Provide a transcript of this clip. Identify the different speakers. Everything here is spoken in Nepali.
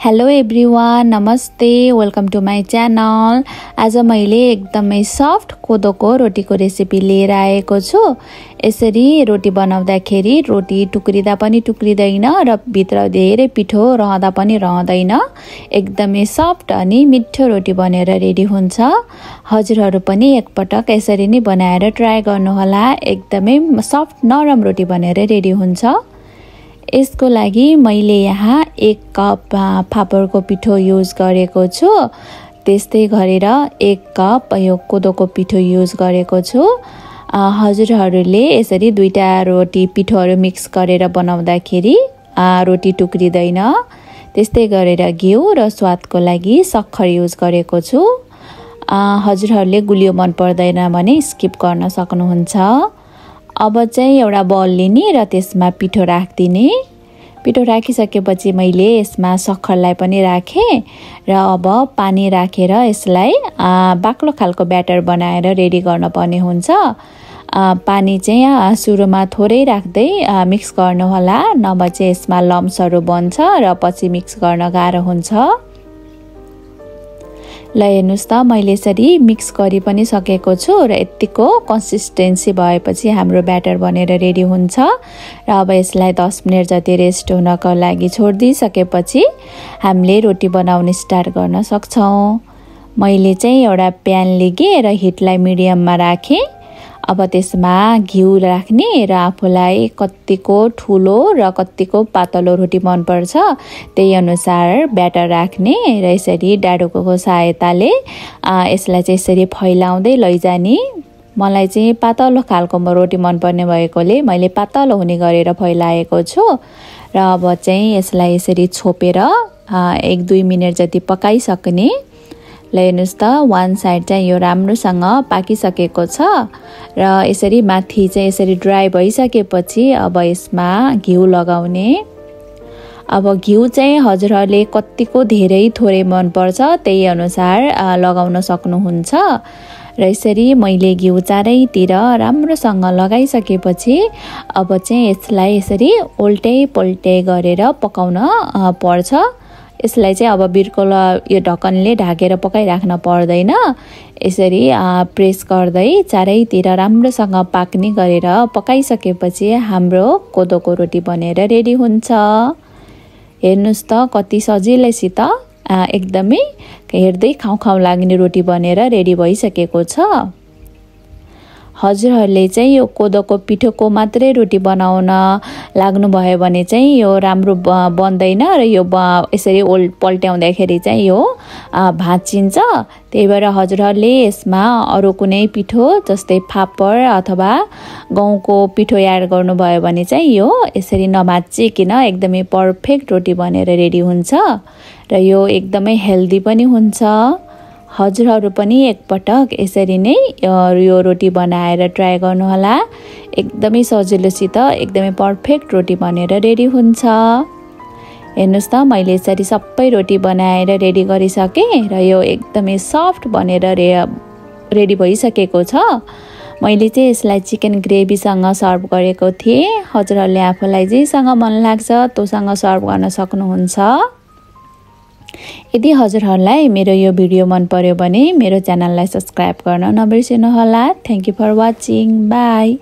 Speaker 1: हेलो एभ्रिवान, नमस्ते, वेलकम टु माई च्यानल। आज मैले एकदमै सफ्ट कोदोको रोटीको रेसिपी लिएर आएको छु। यसरी रोटी बनाउँदाखेरि रोटी टुक्रिदा पनि टुक्रिदैन र भित्र धेरै पिठो रहँदा पनि रहँदैन। एकदमै सफ्ट अनि मिठो रोटी बनेर रेडी हुन्छ। हजुरहरू पनि एकपटक यसरी नै बनाएर ट्राई गर्नुहोला। एकदमै सफ्ट नरम रोटी बनेर रेडी हुन्छ। यसको लागि मैले यहाँ 1 कप फापरको पिठो युज गरेको छु। त्यस्तै गरेर 1 कप यो कोदोको पिठो युज गरेको छु। हजुरहरूले यसरी दुईटा रोटी पिठोहरू मिक्स गरेर बनाउँदाखेरि रोटी टुक्रिदैन। त्यस्तै गरेर घिउ र स्वादको लागि सक्खर युज गरेको छु। हजुरहरूले गुलियो मन पर्दैन भने स्किप गर्न सक्नुहुन्छ। अब चाहिँ एउटा बल लिने र त्यसमा पिठो राखिदिने। पिठो राखिसकेपछि मैले यसमा सक्खरलाई पनि राखेँ र अब पानी राखेर यसलाई बाक्लो खालको ब्याटर बनाएर रेडी गर्नुपर्ने हुन्छ। पानी चाहिँ सुरुमा थोरै राख्दै मिक्स गर्नुहोला, नभए चाहिँ यसमा लम्सहरू बन्छ र पछि मिक्स गर्न गाह्रो हुन्छ। ल हेर्नुस् त, मैले यसरी मिक्स गरि पनि सकेको छु र यतिको कन्सिस्टेन्सी भएपछि हाम्रो ब्याटर बनेर रेडी हुन्छ। र अब यसलाई 10 मिनट जति रेस्ट हुनको लागि छोडिदिइसकेपछि हामीले रोटी बनाउने स्टार्ट गर्न सक्छौँ। मैले चाहिँ एउटा प्यान लिएँ र हिटलाई मिडियममा राखेँ। अब त्यसमा घिउ राख्ने र आफूलाई कतिको ठुलो र कतिको पातलो रोटी मनपर्छ त्यही अनुसार ब्याटर राख्ने र यसरी डाडुको सहायताले यसलाई चाहिँ यसरी फैलाउँदै लैजाने। मलाई चाहिँ पातलो खालको रोटी मनपर्ने भएकोले मैले पातलो हुने गरेर फैलाएको छु। र अब चाहिँ यसलाई यसरी छोपेर 1-2 मिनट जति पकाइसक्ने। ल हेर्नुस् त, वान साइड चाहिँ यो राम्रोसँग पाकिसकेको छ र यसरी माथि चाहिँ यसरी ड्राई भइसकेपछि अब यसमा घिउ लगाउने। अब घिउ चाहिँ हजुरहरूले कतिको धेरै थोरै मनपर्छ त्यही अनुसार लगाउन सक्नुहुन्छ। र यसरी मैले घिउ चारैतिर राम्रोसँग लगाइसकेपछि अब चाहिँ यसलाई यसरी उल्टै पल्टै गरेर पकाउन पर्छ। यसलाई चाहिँ अब बिर्को यो ढक्कनले ढाकेर पकाइराख्न पर्दैन। यसरी प्रेस गर्दै चारैतिर राम्रोसँग पाक्ने गरेर पकाइसकेपछि हाम्रो कोदोको रोटी बनेर रेडी हुन्छ। हेर्नुस् त, कति सजिलैसित एकदमै हेर्दै खाउँ खाउँ लाग्ने रोटी बनेर रेडी भइसकेको छ। हजुरहरूले चाहिँ यो कोदोको पिठोको मात्रै रोटी बनाउन लाग्नुभयो भने चाहिँ यो राम्रो बन्दैन र यो यसरी पल्ट्याउँदाखेरि चाहिँ यो भाँचिन्छ। त्यही भएर हजुरहरूले यसमा अरू कुनै पिठो जस्तै फापर अथवा गहुँको पिठो एड गर्नुभयो भने चाहिँ यो यसरी नभाँचिकन एकदमै पर्फेक्ट रोटी बनेर रेडी हुन्छ र यो एकदमै हेल्दी पनि हुन्छ। हजुरहरू पनि एकपटक यसरी नै यो रोटी बनाएर ट्राई गर्नुहोला। एकदमै सजिलोसित एकदमै पर्फेक्ट रोटी बनेर रेडी हुन्छ। हेर्नुस् त, मैले यसरी सबै रोटी बनाएर रेडी गरिसकेँ र यो एकदमै सफ्ट बनेर रेडी भइसकेको छ। मैले चाहिँ यसलाई चिकन ग्रेभीसँग सर्भ गरेको थिएँ। हजुरहरूले आफूलाई जेसँग मन लाग्छ त्योसँग सर्भ गर्न सक्नुहुन्छ। यदि हजुरहरूलाई मेरो यो भिडियो मन पर्यो भने मेरो च्यानललाई सब्स्क्राइब गर्न नबिर्सनुहोला। Thank you for watching. By.